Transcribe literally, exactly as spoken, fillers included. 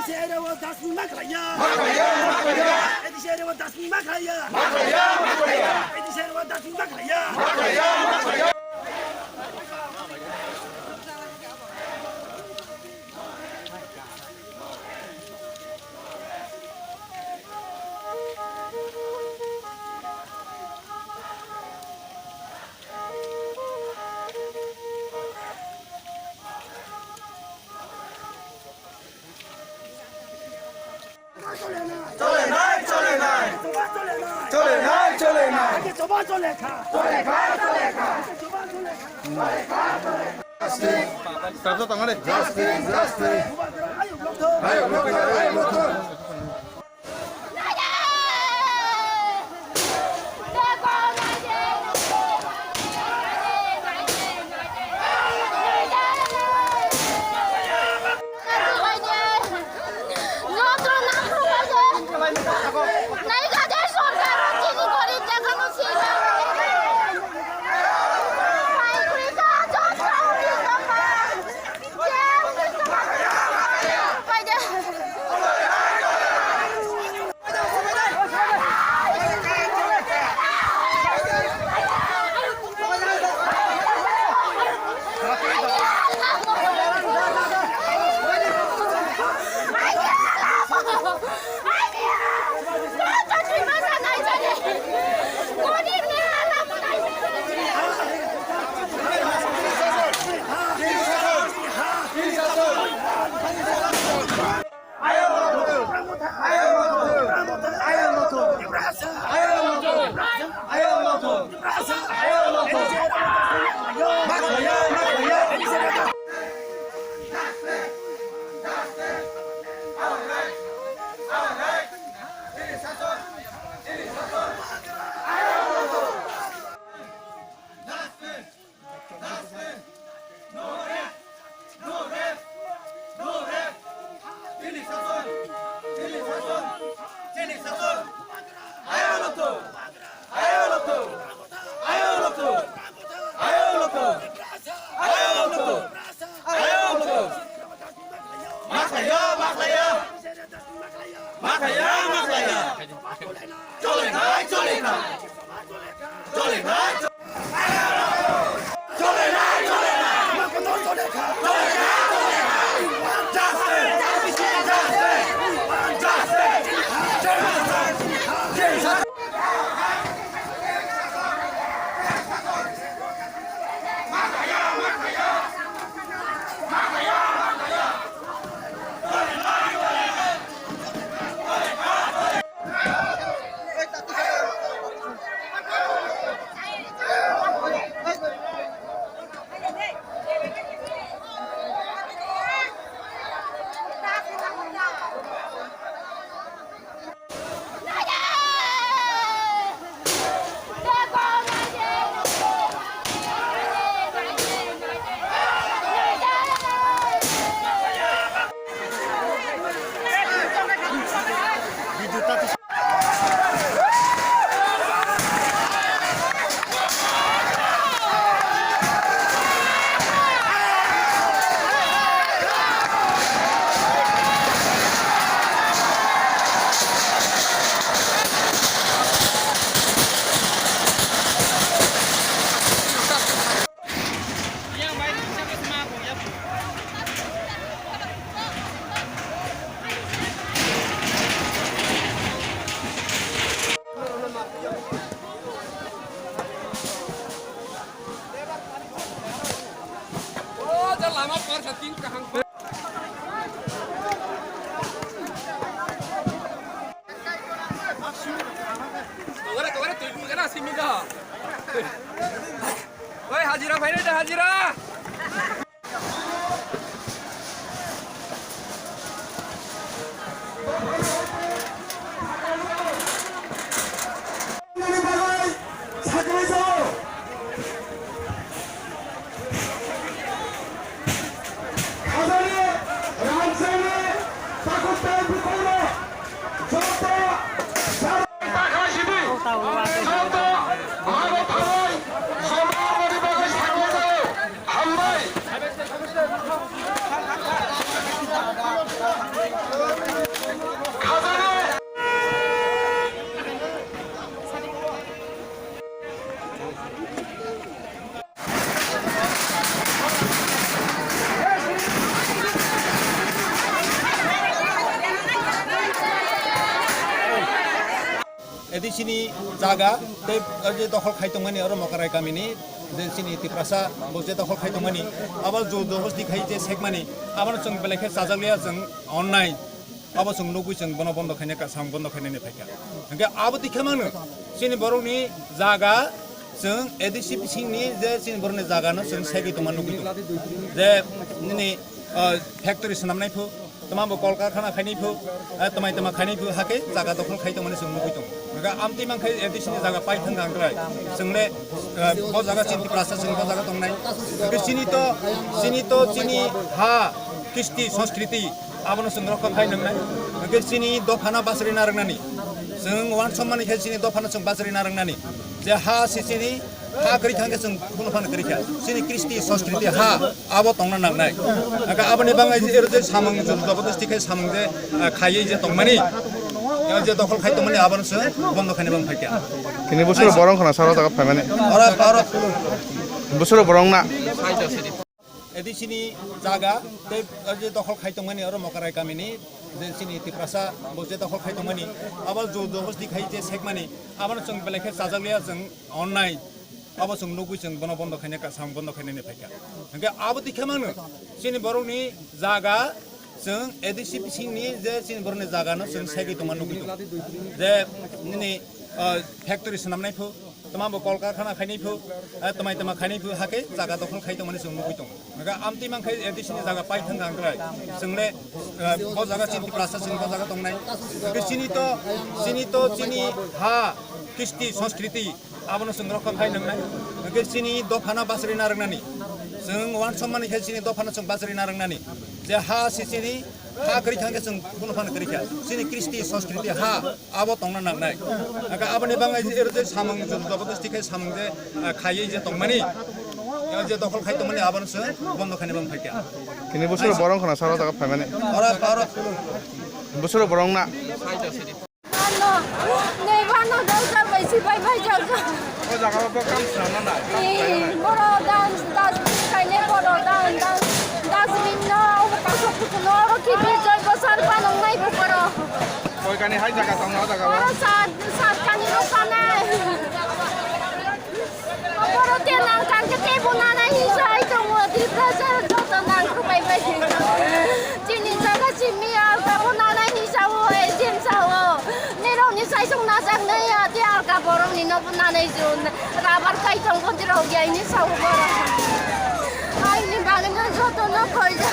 Sero dasni makraya. Makraya, makraya. Edi sero dasni makraya. Makraya, makraya. Edi sero dasni makraya. Makraya, makraya. Chole nai, chole nai. Chole nai, chole nai. Chole kha, chole kha. Justice. Justice, justice. Ayok lokthung, ayok lokthung. Togore, togore, twi bul gana simi da. Oi, hajira, bhai, re, hajira. Chini jaga tei je dokhol khai tongmani oro Mokarai kamini je chini Tiprasa bo je dokhol khai tongmani, abo jor jobosti khai je sekmani, abono chwng belai khe chajakliya, chwng onnai. Abo chwng nugwi chwng bono bondo khaina ka, sam bondo khainani phaikha. Hwnkhe abo tikhe mangno chini borokni jaga chwng A D C bisingni je chini borokni jagano chwng segwi tongma nugwi tongo. Je nini, ah, factory swnamnai phu, tma bo kol karkhana khainai phu, ah, tmai tma khainai phu, hakhe jaga dokhol khai tongmani chwng nugwi tongo. Hwnkhe amtwi mankhe A D C ni jaga pai thang thang khlai. Chwngle, ah, bo jaga chini Tiprasa chwng bo jaga tongnai. Hwnkhe chini to, chini to chini ha, kisti, sanskriti, abono chwng rokha khai nangnai. Hwnkhe chini dophano bachari narwknani. Chwng uansukmani khe chini dophano chwng bachari narwknani. Je ha se chini, ha kwrwi thang khe chwng kunu phano kwrwi kha. Chini kristi, sanskriti ha, abo tongna nangnai. Hwnkhe aboni bagwi je, je samung je, jobodosti khe samung je, ah, khaiwi je tongmani, je dokhol khai tongmani, abono chwng bondo khaina bang phaikha. Kini busuro borong khna saro jaga phaimani. Ora, ora. Busuro borong na. A D C ni jaga tei o je dokhol khai tongmani oro Mokarai kamini je chini Tiprasa bo je dokhol khai tongmani, abo jor jobosti khai je sekmani, abono chwng belai khe chajakliya, chwng onnai, abo chwng nugwi chwng bono bondo khaina ka, sam bondo khainani phaikha. Hwnkhe abo tikhe mangno chini borokni jaga chwng A D C bisingni je chini borokni jagano chwng segwi tongma nugwi tongo. Je nini, ah, factory swnamnai phu, tma bo kol karkhana khainai phu, eh, tmai tma khainai phu, hakhe jaga dokhol khai tongmani chwng nugwi tongo. Hwnkhe amtwi mankhe A D C ni jaga pai thang thang khlai. Chwngle, eh, bo jaga chini Tiprasa chwng bo jaga tongnai. Hwnkhe chini to, chini to chini ha, kisti, sanskriti, abono chwng rokha khai nangnai. Hwnkhe chini dophano bachari narwknani. Chwng uansukmani khe chini dophano chwng bachari narwknani. Je ha se chini, ha kwrwi thang khe chwng bono phano kwrwi kha. Chini kristi, sanskriti ha, abo tongna nangnai. Hwnkhe aboni bagwi je, je samung je, jobodosti khai samung je, ah, khaiwi je tongmani, je dokhol khai tongmani, abono chwng bondo khaina bang phaikha. Kini busuro borong khna saro jaga phaimani. Ora, ora. Busuro borong na. Ano, nei bano dal dal bai si bai bai jal jal. O jaga o bo kam swnamna nai. Ee, boro dance, dance kaine boro dance, dance, dustbin no, obo kaisa kuchuk no, oro kibi joibo sar panong nai bo boro. Koi kani hai jaga tong o jaga o. Oro sat, sat kani ro panai. Boro te nang kang khe tei bo nanai hinsa hai tongo, Tiprasa joto nang khe bai bai khe. Chini jaga simi alka bo nanai hinsa o, agent sa o. Nirok ni sai song najak nai ya, te alka borok ni no bo nanai ju. Rabar kai tong bo dirok ya ini sa o borok. Ai ni bagwi no joto no koi ja.